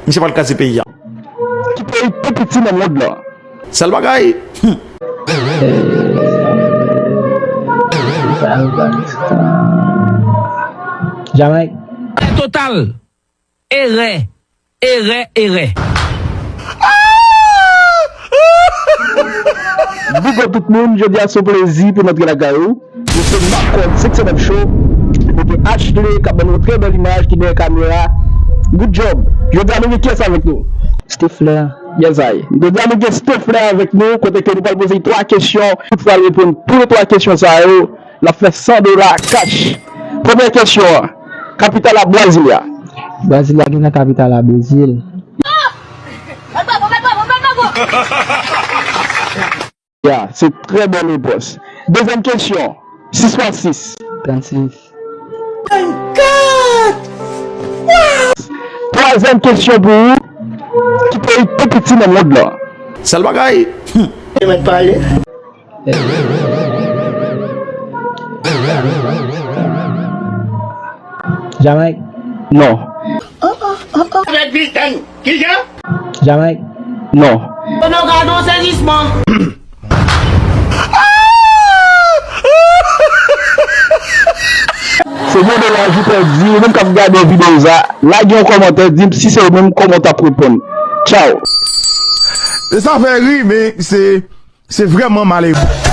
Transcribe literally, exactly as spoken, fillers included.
Misye pral kraze peyi a. Ki peyi pi piti nan mond lan? Sèl bagay. Hmm. Jamayik. Total. Erè. Erè, erè. Big up tout moun, jodi a se yon plezi pou m antre lakay ou. Nou se Makòd senk san nèf Show. Nou gen Ashley k ap ban nou yon trè bèl imaj ki dèyè kamera. Good job. Jodi a nou gen kiyès avèk nou? Stefler. Yes I. Jodi a nou gen Stefler avèk nou, kote ke nou pral poze twa kesyon. Tout fwa l reponn tou le twa kesyon sa yo, l ap fè san dola cash. Premyè kesyon an, kapital a Brasilia. Brasilia gen nan kapital a Brezil. Ya, se trè bòn repons. Dezyèm kesyon, sis fwa sis. Trannsis. Twazyèm kesyon pou ou, ki peyi pi piti nan mond lan? Sèl bagay. Hmm. Yo mèt pale. Jamayik. Non. Mèt Viltan, kijan? Jamayik. Non. Kono gade yon sezisman. Se bon de laj ou pèdi, ou menm k ap gade videyo sa, lage yon kòmantè, di m si se ou menm kòman w t ap reponn. Tchao. Sa fè ri, men se se vrèman malere.